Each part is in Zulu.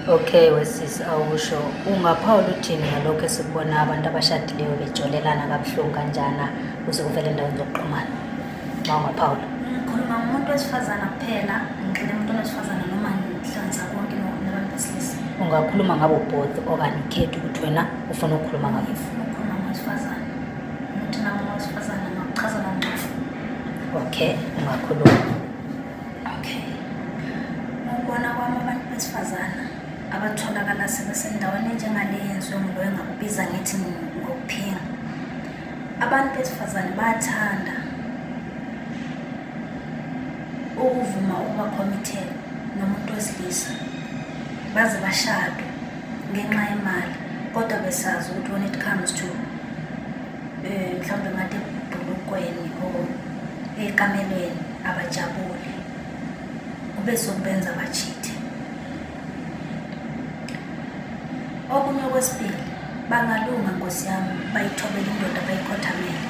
Okay wesisi, awusho, ungaphawula uthini ngalokho esikubona abantu abashadileyo bejolelana kabuhlungu kanjana kuze kuvele endaweni zokuxhumana? Uma ungaphawula. Ngikhuluma ngomuntu wesifazana kuphela, ngigxile emuntwini wesifazane noma ngihlanganisa konke nabantu besilisa? Ungakhuluma ngabo both okanye ukhethe ukuthi wena ufuna ukukhuluma ngabo. Ngifuna ukukhuluma ngowesifazane. Ukuthi nami ngowesifazane ngakuchaza kangcono. Okay, ungakhuluma. Okay. Ngokubona kwami, abantu besifazana abatholakala sebesendaweni enjengale yenziwe ngulo engakubiza ngithi ngokuphinga. Abantu besifazane bayathanda ukuvuma ukuba committed nomuntu wesilisa baze bashade ngenxa yemali, kodwa besazi ukuthi when it comes to mhlawumbe ngathi ebhulukweni or ekamelweni abajabuli, kube sokubenza ba-cheat-e. Okunye okwesibili, bangalunga nkosi yami, bayithobele indoda, bayikhothamele,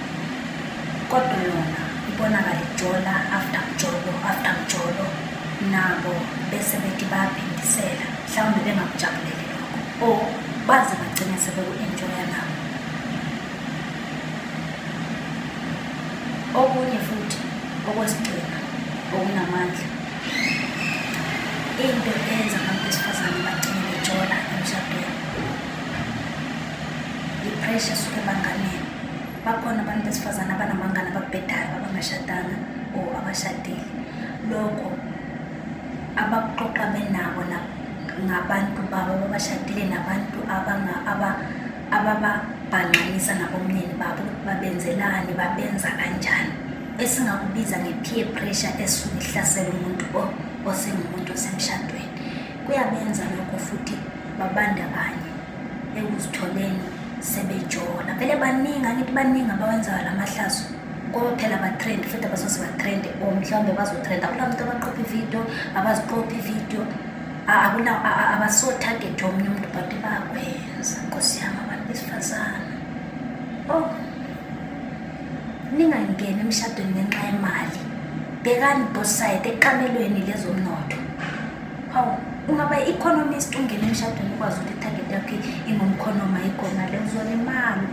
kodwa yona ibonakala ijola after mjolo after mjolo nabo, bese bethi bayaphindisela, mhlawumbe bengakujabuleli lokho or baze bagcine sebeku-enjoya nabo. Okunye futhi okwesigcina okunamandla, into eyenza abantu besifazane bagcine bejola emshadweni, i-pressure esuke ebanganeni. Bakhona abantu besifazane abanabangani ababhedayo abangashadanga or abashadile. Lokho abakuxoxa benabo ngabantu babo ababashadile nabantu abababhanqanisa nabomnyeni babo, ukuthi babenzelani, babenza kanjani, esingakubiza nge-peer pressure esuke ihlasela umuntu osengumuntu osemshadweni, kuyabenza lokho futhi babandakanye ekuzitholeni sebejola. Vele baningi, angithi baningi abawenzayo la mahlazo, ngoba phela ba-trend futhi abasoze ba-trend or mhlawumbe bazo-trend. Akula muntu abaqopha ividiyo, abaziqopha ividiyo, akuna abaso-target omunye umuntu, but bayakwenza nkosi yami abantu besifazane. Oh, ningangeni emshadweni ngenxa yemali. Bhekani both side ekamelweni lezomnotho. Hawu, ungaba i-economist, ungene emshadweni ukwazi ukuthi i-target yakho ingumkhonomi, ayikho mali, uzolimala.